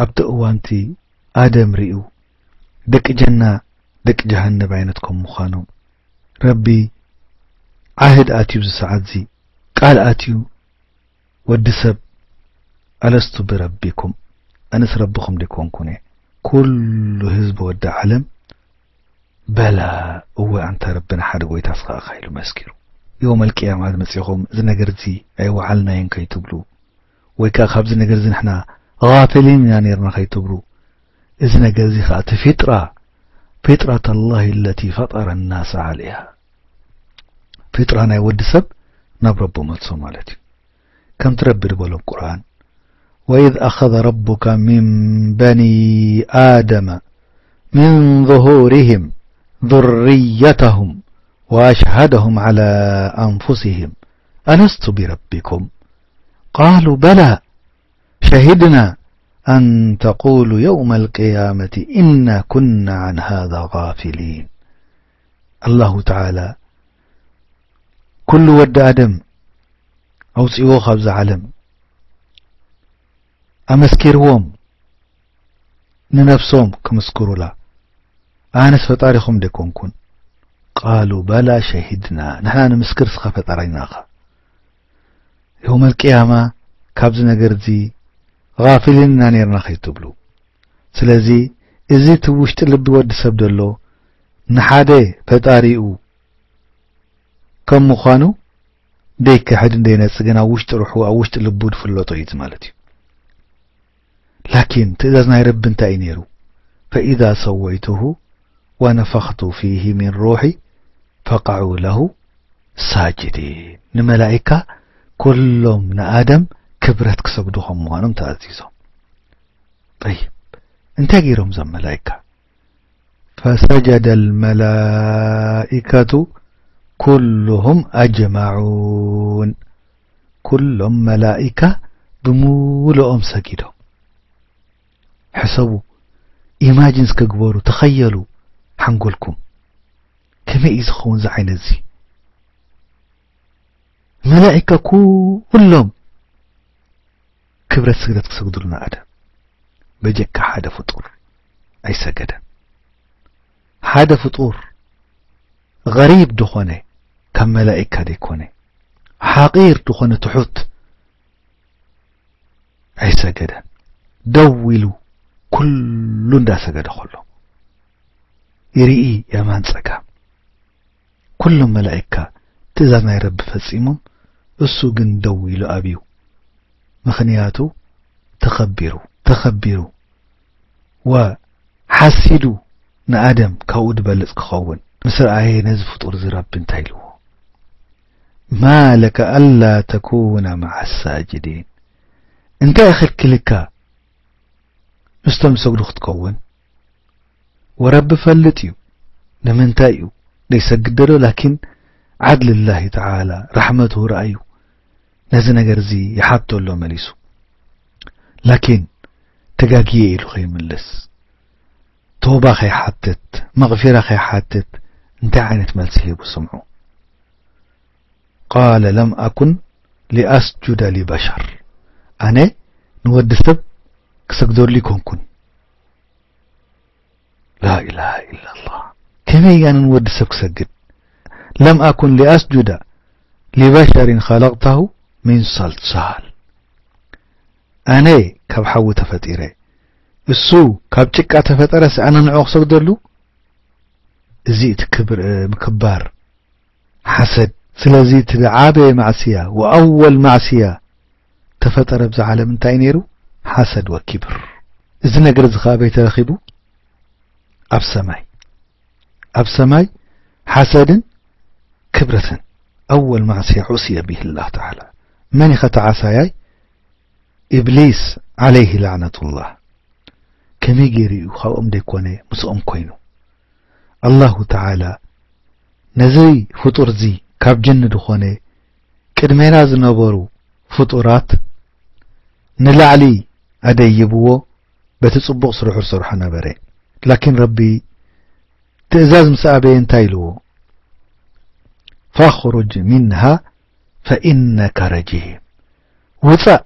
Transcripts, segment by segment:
ኣብቲ እዋንቲ ኣደም ርእዩ፣ ደቂ ጀና ደቂ ጀሃነብ ዓይነት ከም ምዃኖም፣ ረቢ ዓህድ ኣትዩ፣ ኣብዚ ሰዓት እዚ ቃል ኣትዩ፣ ወዲ ሰብ፣ ኣለስቱ ብረቢኩም፣ ኣነስ ረብኹም ደይኮንኩን እየ? ኩሉ ህዝቢ ወዲ ዓለም፣ በላ፣ እወ፣ ኣንታ ረብና ሓደ ጎይታ ስኻ ኢኻ ኢሉ መስኪሩ። የውመል ቅያማ መጺኹም፣ እዚ ነገር እዚ ኣይወዓልናዮን ከይትብሉ፣ ወይ ከኣ ካብዚ ነገር እዚ ንሕና ጋፊሊን ኢና ነይርና ከይትብሉ፣ እዚ ነገር እዚ ከኣ እቲ ፊጥራ፣ ፊጥረት ኣላህ ለቲ ፈጠረ ናስ ዓለይሃ፣ ፊጥራ ናይ ወዲ ሰብ ናብ ረቡ መልሶ ማለት እዩ። ከምቲ ረቢ ዝበሎ ኣብ ቁርኣን፣ وإذ أخذ ربك من بني آدم من ظهورهم ذريتهم وأشهدهم على أنفسهم ألست بربكم قالوا بلى شهدنا أن تقولوا يوم القيامة إنا كنا عن هذا غافلين. ኣላሁ ተዓላ ኩሉ ወዲ ኣደም ኣውጺዎ ካብዛ ዓለም፣ ኣመስኪርዎም፣ ንነፍሶም ክምስክሩላ፣ ኣነስ ፈጣሪኹም ደይኮንኩን? ቃሉ በላ ሸሂድና፣ ንሕና ንምስክር፣ እስኻ ፈጣሪና ኢኻ። የውመል ቅያማ ካብዚ ነገር እዚ ጋፊሊን ኢና ነይርና ከይትብሉ። ስለዚ እዚ እቲ ውሽጢ ልቢ ወዲ ሰብ ዘሎ ንሓደ ፈጣሪኡ ከም ምዃኑ ደይክሕድን ደይነጽግን ኣብ ውሽጢ ሩሑ፣ ኣብ ውሽጢ ልቡ ዝፍለጦ እዩ ማለት እዩ። ላኪን ትእዛዝ ናይ ረቢ እንታይ እዩ ነይሩ? فإذا سويته ونفخت فيه من روحي فقعوا له ساجدين። ንመላኢካ ኩሎም ንኣደም ክብረት ክሰግዱ ከም ምዃኖም ተኣዚዞም። ጠይብ፣ እንታይ ገይሮም እዞም መላኢካ? فسجد الملائكة كلهم أجمعون። ኩሎም መላኢካ ብምሉኦም ሰጊዶም። ሕሰቡ፣ ኢማጂን እስከ ግበሩ፣ ተኸየሉ ሓንጎልኩም። ከመይ እዩ ዝኸውን እዚ ዓይነት እዚ? መላኢካ ኩሎም ክብረት ስግደት ክሰግዱሉ ንኣደም። በጀካ ሓደ ፍጡር ኣይሰገደን። ሓደ ፍጡር ገሪብ ዝኾነ፣ ካብ መላኢካ ደይኮነ፣ ሓቂር ዝኾነ፣ ትሑት ኣይሰገደን። ደው ኢሉ ኩሉ እንዳሰገደ ከሎ ይርኢ የማን ጸጋም። ኩሎም መላኢካ ትእዛዝ ናይ ረቢ ፈጺሞም፣ እሱ ግን ደው ኢሉ ኣብዩ። ምኽንያቱ ተኸቢሩ፣ ተኸቢሩ ወሓሲዱ ንኣደም ካብኡ ዝበልጽ ክኸውን ምስ ረኣየ፣ ነዚ ፍጡር እዚ ረቢ እንታይ ኢልዎ? ما لك ألا تكون مع الساجدين؟ እንታይ ይኸልክልካ ምስቶም ዝሰግዱ ክትከውን? ወረቢ ፈልጥ እዩ ንምንታይ እዩ ዘይሰግድ ዘሎ፣ ላኪን ዓድልላሂ ተዓላ፣ ራሕመቱ ረኣዩ፣ ነዚ ነገር እዚ ይሓቶ ኣሎ መሊሱ። ላኪን ተጋግየ ኢሉ ከይምልስ፣ ተውባ ከይሓትት፣ መቕፊራ ከይሓትት፣ እንታይ ዓይነት መልሲ ሂቡ ስምዑ። قال لم أكن لأسجد لبشر، ኣነ ንወዲ ሰብ ክሰግደሉ ይኮንኩን። لا إله إلا الله። ከመይ እያ ንወዲ ሰብ ክሰግድ? لم أكن لأسجد لبشر خلقته من صلصال። ኣነ ካብ ሓዊ ተፈጢረ፣ እሱ ካብ ጭቃ ተፈጠረስ ኣነ ንዕኡ ክሰግደሉ? እዚ እቲ ክብር፣ ምክባር ሓሰድ። ስለዚ እቲ ዝዓበየ ማዕስያ፣ ወኣወል ማዕስያ ተፈጠረ ኣብዚ ዓለም እንታይ ነይሩ? ሓሰድ ወኪብር። እዚ ነገር እዚ ከኣ ኣበይ ተረኺቡ? ኣብ ሰማይ። ኣብ ሰማይ ሓሰድን ክብረትን ኣወል ማዕስያ ዑስየ ቢሂላህ ተዓላ። መን ኢኸ ተዓሳያይ? ኢብሊስ ዓለይሂ ላዕነቱላህ። ከመይ ገይሩ እዩ ካብኦም ደይኮነ ምስኦም ኮይኑ? ኣላሁ ተዓላ ነዚ ፍጡር እዚ ካብ ጅን ዝኾነ ቅድሜና ዝነበሩ ፍጡራት ንላዕሊ ኣደይብዎ፣ በቲ ጽቡቕ ስርሑ ዝሰርሖ ነበረ። ላኪን ረቢ ትእዛዝ ምስ ኣበየ እንታይ ኢልዎ? فاخرج منها فإنك رجيم። ውጻእ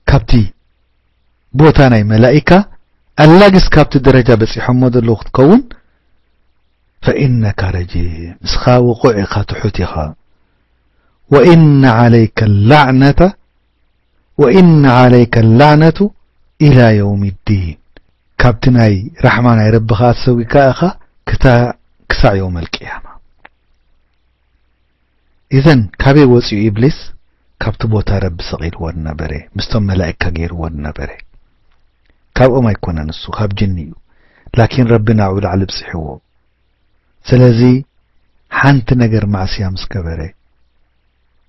ካብቲ ቦታ ናይ መላኢካ ኣላግስ ካብቲ ደረጃ በጺሖሞ ዘለዉ ክትከውን፣ ፈኢነካ ረጂም፣ ንስኻ ውቑዕ ኢኻ፣ ትሑት ኢኻ። ወኢነ ዓለይከ ላዕነተ፣ ወኢነ ዓለይከ ላዕነቱ ኢላ የውሚ ዲን፣ ካብቲ ናይ ራሕማ ናይ ረቢ ኸኣ ተሰጒካ ኢኻ፣ ክታ-፣ ክሳዕ የውመል ቅያማ። ኢዘን ካበይ ወጺኡ ኢብሊስ? ካብቲ ቦታ ረቢ ሰቒልዎ ነበረ፣ ምስቶም መላእካ ገይርዎ ነበረ። ካብኦም ኣይኮነን እሱ፣ ካብ ጅኒ እዩ። ላኪን ረቢ ናብኡ ላዕሊ ብጽሕዎ። ስለዚ ሓንቲ ነገር ማዕስያ ምስ ገበረ፣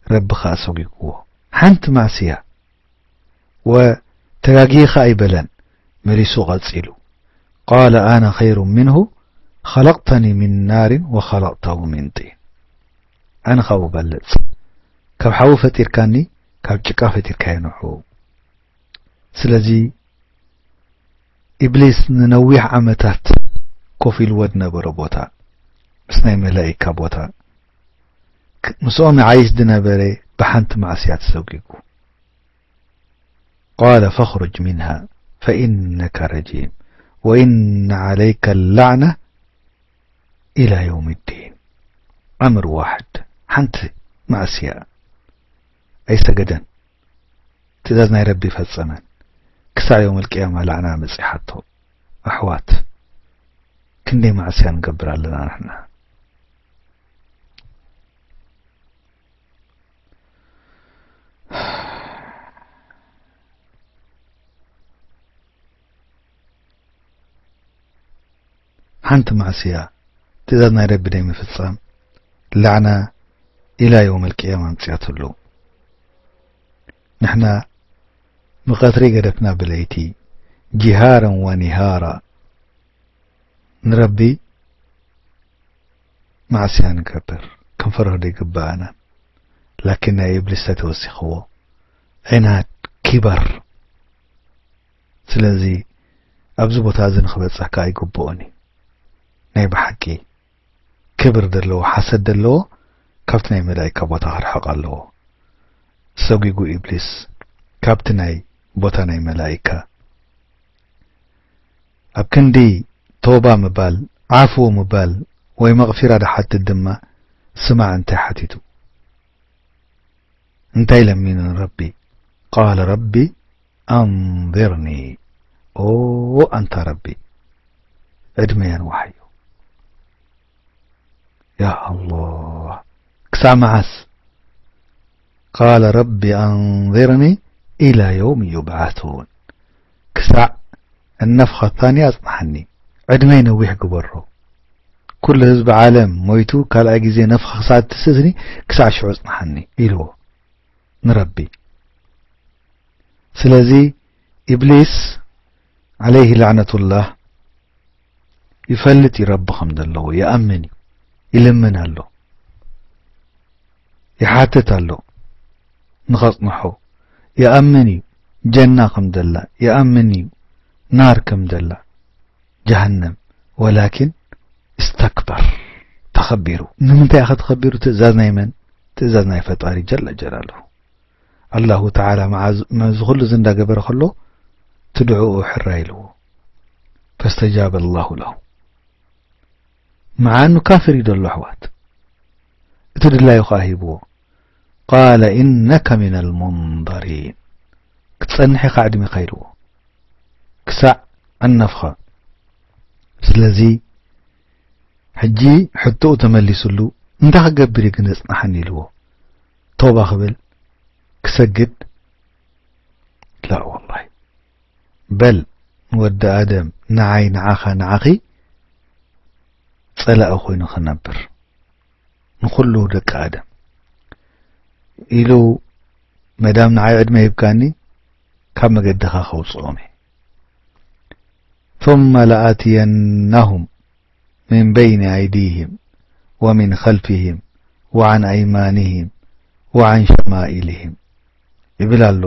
ረቢ ኸኣ ሰጒግዎ። ሓንቲ ማዕስያ፣ ወተጋጊኻ ኣይበለን፣ መሊሱ ቀጺሉ፣ ቃለ ኣነ ኸይሩ ምንሁ ኸለቅተኒ ምን ናርን ወኸለቅተሁ ምን ጢን። ኣነ ካብኡ በልጽ፣ ካብ ሓዊ ፈጢርካኒ፣ ካብ ጭቃ ፈጢርካዮ ንዑ። ስለዚ ኢብሊስ ንነዊሕ ዓመታት ኮፍ ኢልዎ ዝነበሮ ቦታ፣ ምስ ናይ መላኢካ ቦታ፣ ክ-፣ ምስኦም ይዓይሽ ዝነበረ ብሓንቲ ማዕስያ ተሰጒጉ። ቃለ ፈኽሩጅ ሚንሃ ፈኢነከ ረጂም ወኢነ ዓለይከ ላዕነ ኢላ የውሚ ዲን። ኣምር ዋሕድ፣ ሓንቲ ማዕስያ ኣይሰገደን፣ ትእዛዝ ናይ ረቢ ፈጸመን። ክሳዕ የውመል ቅያማ ላዕና መጺሓቶ። ኣሕዋት፣ ክንደይ ማዕስያ ንገብር ኣለና ንሕና። ሓንቲ ማዕስያ፣ ትእዛዝ ናይ ረቢ ደይ ምፍጻም፣ ላዕና ኢላ የውመል ቅያማ ኣምጽኣትሉ። ንሕና ብቐትሪ ገደፍና ብለይቲ፣ ጅሃረን ወኒሃራ፣ ንረቢ ማዕስያ ንገብር፣ ክንፈርሆ ዘይግብኣና። ላኪን ናይ ኢብሊስ ተወሲኽዎ፣ ዕናድ፣ ኪበር። ስለዚ ኣብዚ ቦታ እዚ ንኽበጽሕ ከኣ ኣይግብኦን እዩ። ናይ ብሓቂ ክብር ዘለዎ፣ ሓሰድ ዘለዎ፣ ካብቲ ናይ መላኢካ ቦታ ክርሕቕ ኣለዎ። ሰጒጉ ኢብሊስ ካብቲ ናይ ቦታ ናይ መላኢካ። ኣብ ክንዲ ቶባ ምባል፣ ዓፍዎ ምባል ወይ መቕፊራ ድሓትት ድማ፣ ስማዕ እንታይ ሓቲቱ። እንታይ ለሚኑ ንረቢ? ቃለ ረቢ ኣንዚርኒ። ኦ ኣንታ ረቢ፣ ዕድመ የንውሓዮ። ያ ኣላህ፣ ክሳዕ መዓስ? ቃለ ረቢ ኣንዚርኒ ኢላ የውም ዩብዓሱን። ክሳዕ እነፍኸ ታንያ ኣጽንሓኒ፣ ዕድመይ ነዊሕ ግበሮ። ኩሉ ህዝቢ ዓለም ሞይቱ ካልኣይ ግዜ ነፍኸ ክሳዕ እትስእስኒ ክሳዕ ሽዑ ኣጽንሓኒ ኢልዎ ንረቢ። ስለዚ ኢብሊስ ዓለይሂ ላዕነቱላህ ይፈልጥ እዩ ረቢ ከም ዘለዎ፣ ይኣምን እዩ፣ ይልምን ኣሎ፣ ይሓትት ኣሎ ንኸጽንሖ፣ ይኣምን እዩ ጀና ከም ዘላ፣ ይኣምን እዩ ናር ከም ዘላ፣ ጀሃነም። ወላኪን እስተክበር፣ ተኸቢሩ። ንምንታይ ኢኻ ተኸቢሩ? ትእዛዝ ናይ መን? ትእዛዝ ናይ ፈጣሪ ጀለ ጀላሉ። ኣላሁ ተዓላ መዓዝ-፣ መዚ ኩሉ እዚ እንዳገበረ ከሎ፣ እቲ ድዕኡ ሕራይ ኢልዎ። ፈስተጃበ ኣላሁ ለሁ። መዓኑ ካፍር እዩ ዘሎ፣ ኣሕዋት። እቲ ድላዩ ከኣ ሂብዎ። ቃለ ኢነከ ሚነል ሙንዘሪን። ክትጸንሕ ኢኻ ዕድሜኻ ኢልዎ። ክሳዕ ኣነፍኻ። ስለዚ፣ ሕጂ ሕቶኡ ተመሊሱሉ፣ እንታይ ክገብር እዩ ግን ዘጽንሓኒ ኢልዎ። ተውባ ክብል፣ ክሰግድ፣ ላ ወላሂ። በል ንወዲ ኣደም፣ ንዓይ፣ ንዓኻ፣ ንዓኺ ጸላኢ ኮይኑ ክነብር፣ ንኹሉ ደቂ ኣደም ኢሉ፣ መዳም ንዓይ ዕድመ ሂብካኒ፣ ካብ መገድኻ ከውጽኦም እየ። ثم لآتينهم من بين أيديهم ومن خلفهم وعن أيمانهم وعن شمائلهم ይብል ኣሎ።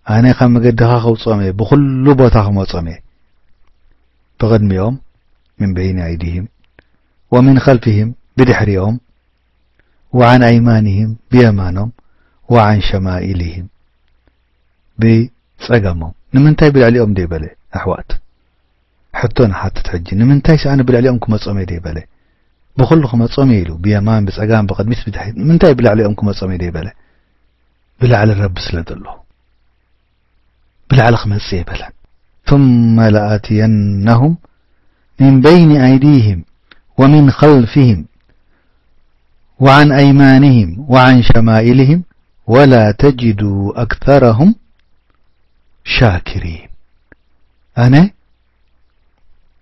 ኣነ ካብ መገድኻ ከውጽኦም እየ፣ ብኹሉ ቦታ ክመጾም እየ። ብቕድሚኦም፣ من بين أيديهم ومن خلفهم ብድሕሪኦም፣ وعن أيمانهم ብየማኖም፣ وعن شمائلهم ብጸጋሞም። ንምንታይ ብልዕሊኦም ደይበለ? ኣሕዋት፣ ሕቶ ንሓትት ሕጂ። ንምንታይ ኣነ ብልዕሊኦም ክመጾም እየ ደይበለ? ብኹሉ ክመጾም እየ ኢሉ፣ ብየማን፣ ብጸጋም፣ ብቕድሚት፣ ብድሕሪት። ንምንታይ ብልዕሊኦም ክመጾም እየ ደይበለ? ብላዕሊ ረቢ ስለ ዘሎ። ብላዕሊ ክመጽእ የበለን። ثم لآتينهم من بين أيديهم ومن خلفهم وعن أيمانهم وعن شمائلهم ولا تجد أكثرهم شاكرين. ኣነ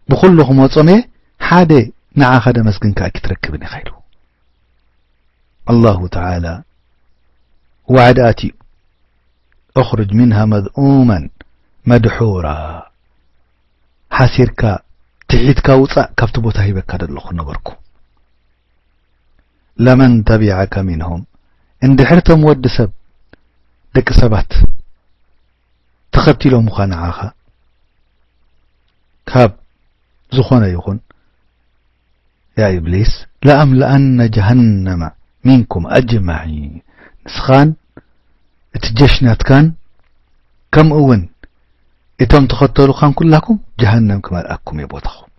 ብኹሉ ክመጾም እየ፣ ሓደ ንዓኻ ደመስግን ከኣ ክትረክብን ኢኻ ኢሉ። ኣላሁ ተዓላ ዋዕዲ ኣትዩ። اخرج منها مذءوما مدحورا. ሓሲርካ፣ ትሒትካ ውጻእ ካብቲ ቦታ ሂበካ ዘለኹ ነበርኩ። لمن تبعك منهم. እንድሕር እቶም ወዲ ሰብ፣ ደቂ ሰባት፣ ተኸቲሎምኻ ንዓኻ፣ ካብ ዝኾነ ይኹን፣ ያ ኢብሊስ፣ لأملأن جهنم منكم أجمعين. ንስኻን እቲ ጀሽ ናትካን፣ ከምኡ እውን እቶም ተኸተሉኻን ኩላኩም ጀሃነም ክመልኣኩም እየ ቦታኹም።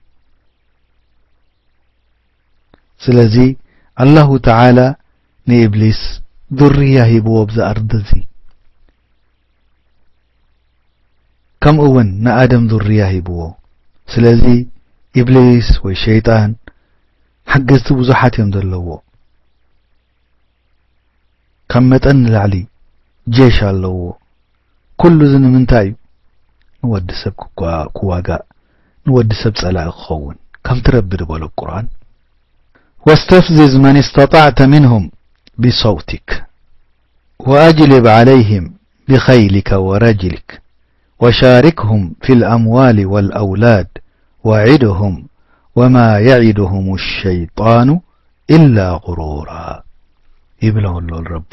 ስለዚ ኣላሁ ተዓላ ንኢብሊስ ዙርያ ሂብዎ ኣብዛ ኣርዲ እዚ። ከምኡ እውን ንኣደም ዙርያ ሂብዎ። ስለዚ ኢብሊስ ወይ ሸይጣን ሓገዝቲ ብዙሓት እዮም ዘለዎ። ካብ መጠን ንላዕሊ ጀሽ ኣለዎ። ኩሉ እዚ ንምንታይ እዩ? ንወዲ ሰብ ክኳ-፣ ክዋጋእ፣ ንወዲ ሰብ ጸላኢ ክኸውን፣ ከምቲ ረቢ ዝበሎ ቁርኣን። واستفزز من استطعت منهم بصوتك وأجلب عليهم بخيلك ورجلك وشاركهم في الأموال والأولاد وعدهم وما يعدهم الشيطان إلا غرورا. ይብሎ ኣሎ ረቢ።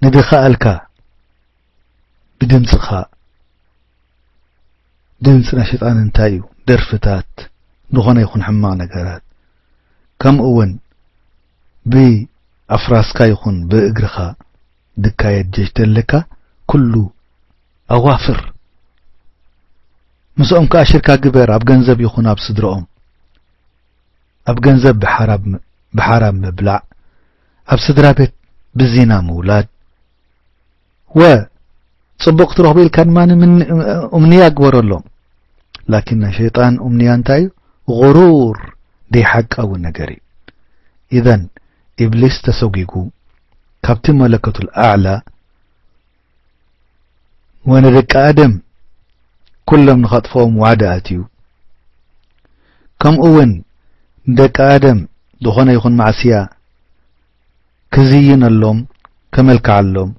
ንድኻኣልካ ብድምፅኻ፣ ድምፂ ናይ ሸይጣን እንታይ እዩ? ደርፍታት፣ ዝኾነ ይኹን ሕማቕ ነገራት፣ ከምኡ እውን ብኣፍራስካ ይኹን ብእግርኻ ድካየድ ጀሽ ደለካ፣ ኩሉ ኣዋፍር። ምስኦም ከኣ ሽርካ ግበር፣ ኣብ ገንዘብ ይኹን ኣብ ስድረኦም። ኣብ ገንዘብ ብሓራብ-፣ ብሓራም ምብላዕ፣ ኣብ ስድራ ቤት ብዚና ምውላድ፣ ወ ጽቡቕ ክትረኽቡ ኢልካ ድማ ምን-፣ እምንያ ግበረሎም። ላኪን ናይ ሸይጣን እምንያ እንታይ እዩ? غرور፣ ደይሓቃዊ ነገር እዩ። ኢዘን ኢብሊስ ተሰጒጉ ካብቲ መለከቱል ኣዕላ ወንደቂ ኣደም ኩሎም ንኸጥፍኦም ዋዕዲ ኣትዩ። ከምኡ እውን ንደቂ ኣደም ዝኾነ ይኹን ማዕስያ ክዝይነሎም፣ ከመልክዓሎም፣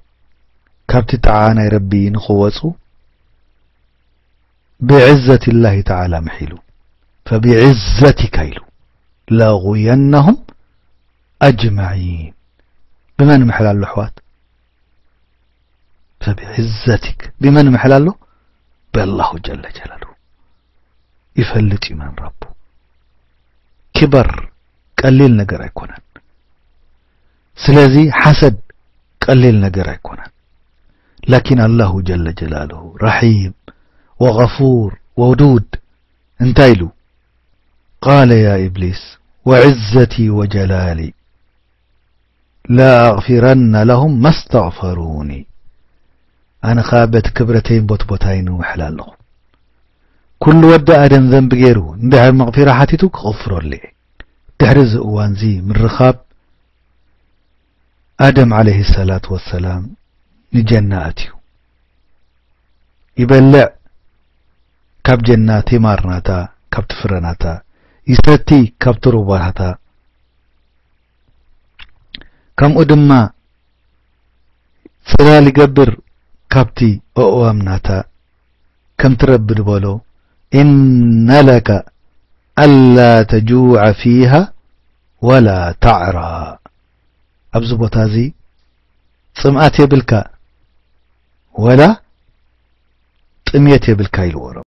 ካብቲ ጣዓ ናይ ረቢ ንኽወጹ ብዕዘት ላሂ ተዓላ ምሒሉ። ፈብዕዘቲካ ኢሉ። ለጉየነሁም ኣጅመዒን። ብመን ምሕል ኣሎ ኣሕዋት? ፈብዕዘቲክ። ብመን ምሕል ኣሎ? ብኣላሁ ጀለ ጀላሉ። ይፈልጥ እዩ መን ረቡ። ክበር ቀሊል ነገር ኣይኮነን። ስለዚ ሓሰድ ቀሊል ነገር ኣይኮነን። ላኪን ኣላሁ ጀለ ጀላሉ ረሒም ወገፉር ወውዱድ እንታይ ኢሉ? ቃለ ያ ኢብሊስ ወዕዘቲ ወጀላሊ ለኣግፊረነ ለሁም መስተግፈሩኒ። ኣነ ኸኣ በቲ ክብረተይን ቦትቦታይን እውሕል ኣለኹ። ኩሉ ወዲ ኣደም ዘንቢ ገይሩ እንድሕር መቕፊራ ሓቲቱ ክቕፍረሉ እየ። ድሕሪ እዚ እዋንዚ ምርኻብ ኣደም ዓለይሂ ሰላት ወሰላም ንጀና ኣትዩ። ይበልዕ ካብ ጀና ቲማር ናታ፣ ካብቲ ፍረ ናታ፣ ይሰቲ ካብቲ ሩባ ናታ፣ ከምኡ ድማ ጽላል ይገብር ካብቲ ኣእዋም ናታ። ከምቲ ረቢ ዝበሎ፣ "ኢነ ለከ ኣላ ተጁዐ ፊሃ ወላ ተዕራ።" ኣብዚ ቦታ እዚ ጽምኣት የብልካ ወላ ጥምየት የብልካ ኢልዎ።